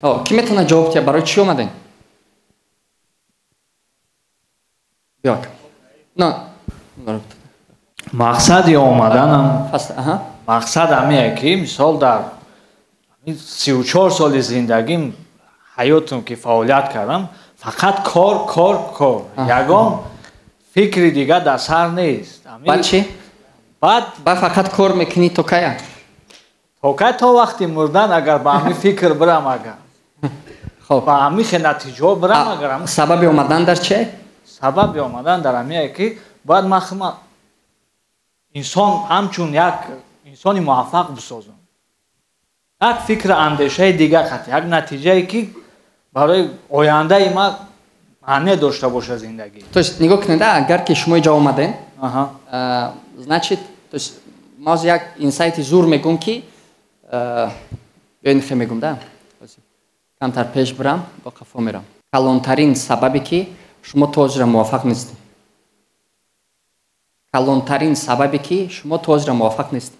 Ки метавонад ҷавоб диҳад, барои чӣ омадем? Биёк. Мақсади омаданам, мақсад ҳамие ки мисол дар 34 соли зиндагим, ҳаётам ки фаъолият кардам, фақат кор, кор, кор. Ягон фикри дига дар сар нест. Баъд чӣ? Баъд Баъд фақат кор мекунӣ то кая? То кай, то вақти мурдан, агар ба ҳамин фикр бирам, агар. Хоб. Ба ҳамин хел натиҷаҳо бирам, агар. Сабаби омадан дар че? Сабаби омадан дар ҳамие ки бояд ман худам инсон, ҳамчун як инсони муваффақ бисозам. Як фикру андешаи дигар хати, як натиҷае ки барои ояндаи ман маъне дошта бошад зиндагӣ. То есть нигоҳ кунед, агар ки шумо инҷа омадем, значит, то есть ма ҳозир як инсайти зур мегӯм ки биёед, хе мегӯм да, камтар пеш бирам, бо қафо мерам. Калонтарин сабабе ки шумо то ҳозира муваффақ нестед, калонтарин сабабе ки шумо то ҳозира муваффақ нестед.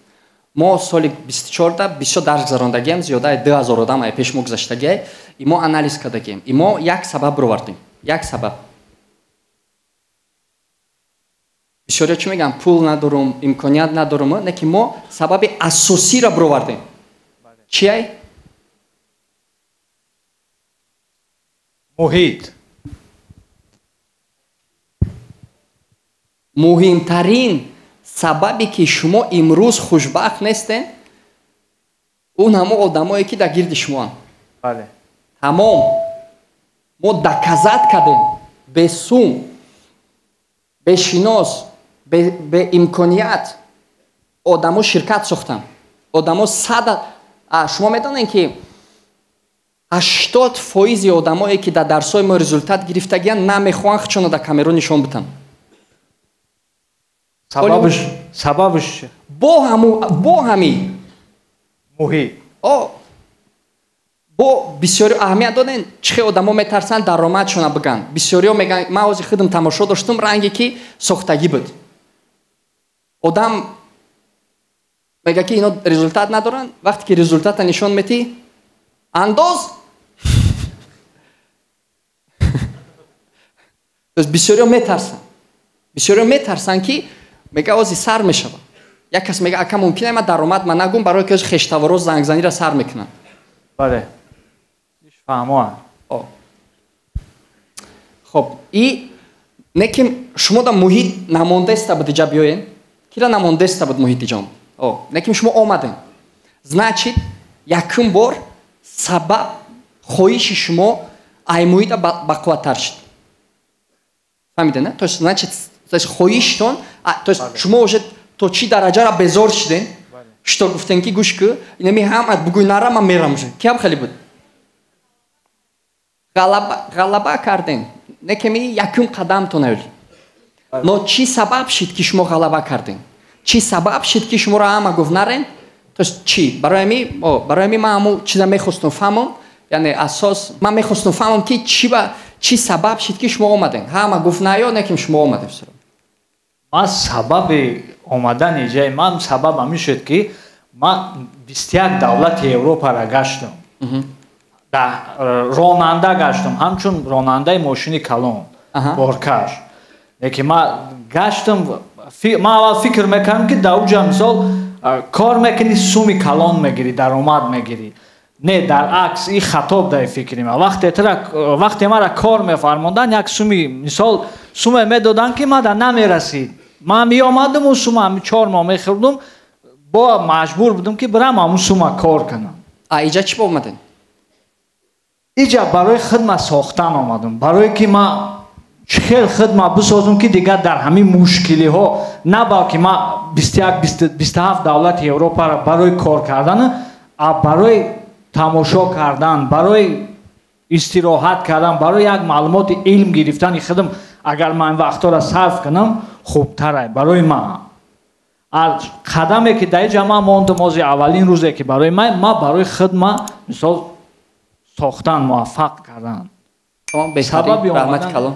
Мо соли 24-да бисёр дарс гузарондагием, зиёдаи 2000 одам ай пеш мо гузаштагиай, и мо анализ кардагием, и мо як сабаб бировардем, як сабаб. Бисёриё чӣ мегӯянд? Пул надорум, имконият надорум. Не ки мо сабаби асосиро бировардем. Чиай? Муҳит. Муҳимтарин сабабе ки шумо имрӯз хушбахт нестед, он ҳамо одамое ки дар гирди шумоанд. Тамом. Мо доказать кардем, бесум, бешинос, беимконият одамо ширкат сохтанд, одамо сада. Шумо медонед ки 80% одамое ки дар дарсҳои мо результат гирифтагиянд, намехоҳанд худшонро дар камеро нишон бидиҳанд. Сабабаш? Бо ҳами муҳит. Бо бисёриё аҳамият додем, чӣ хел одамо метарсанд даромадшона бигӯянд. Бисёриё мегӯянд, ман ҳозир худам тамошо доштум, ранге ки сохтагӣ буд. Одам мегӯяд ки ино результат надоранд, вақте ки результата нишон метӣ, андоз. Бисёриё метарсанд, бисёриё метарсанд ки мега ози сар мешавад. Як кас мега, ака, мумкин ман даромад ман нагум, барои ки хештаворо зангзанира сар мекунанд. Бале, фаҳмоам. Хоб, и не ки шумо да муҳит намондаиста буд, иҷа биёен, кира намондаиста буд муҳити ҷон, не ки шумо омадем, значит, якум бор сабаб хоҳиши шумо ай муҳита бақувваттар шуд. Фаҳмиде, не? То есть, значит, то есть хоҳиштон, то есть шумо уже то чӣ дараҷара безор шудем, что гуфтем ки гӯш ку, инами ҳама бугӯй нара, ман мерам уже. Киам хеле буд, ғалаба кардем, не ки ми якум қадамтон авли. Но чӣ сабаб шид ки шумо ғалаба кардем? Чӣ сабаб шид ки шуморо ҳама гуфт нарен? То есть чӣ? Барои ҳами ман ҳамун чиза мехостум фаҳмам, яъне асос ман мехостум фаҳмам ки чӣ сабаб шид ки шумо омадем. Ҳама гуфт наё, не ки шумо омадем. Ман сабаби омадани ҷаи ман, сабаб ҳамин шуд ки ман 21 давлати Европаро гаштам, ронанда гаштам, ҳамчун ронандаи мошини калон, боркаш. Лекин ман гаштам, ман аввал фикр мекардам ки дар уҷа мисол кор мекунӣ, суми калон мегирӣ, даромад мегирӣ. Не, дар акс, и хато дар фикри ман. Вақте мара кор мефармонданд, як суми, мисол, суме медоданд ки мада намерасид. Ман меомадам, он сума 4 моҳ мехӯрдум, бо маҷбур будам ки бирам ҳамун сума кор кунам. А иҷа чӣ омадем? Иҷа барои хидма сохтан омадам, барое ки ман чӣ хел хидма бисозам ки дигар дар ҳамин мушкилиҳо на, балки ман 21, 27 давлати Европаро барои кор кардан, а барои тамошо кардан, барои истироҳат кардан, барои як маълумоти илм гирифтани худам, агар ман вақтҳоро сарф кунам, хубтарай барои ман. Аз қадаме ки дар иҷа ман мондам, ози аввалин рӯзе ки барои ман, ман барои худма мисол сохтан, муваффақ кардан. Сабаби раҳмати калон.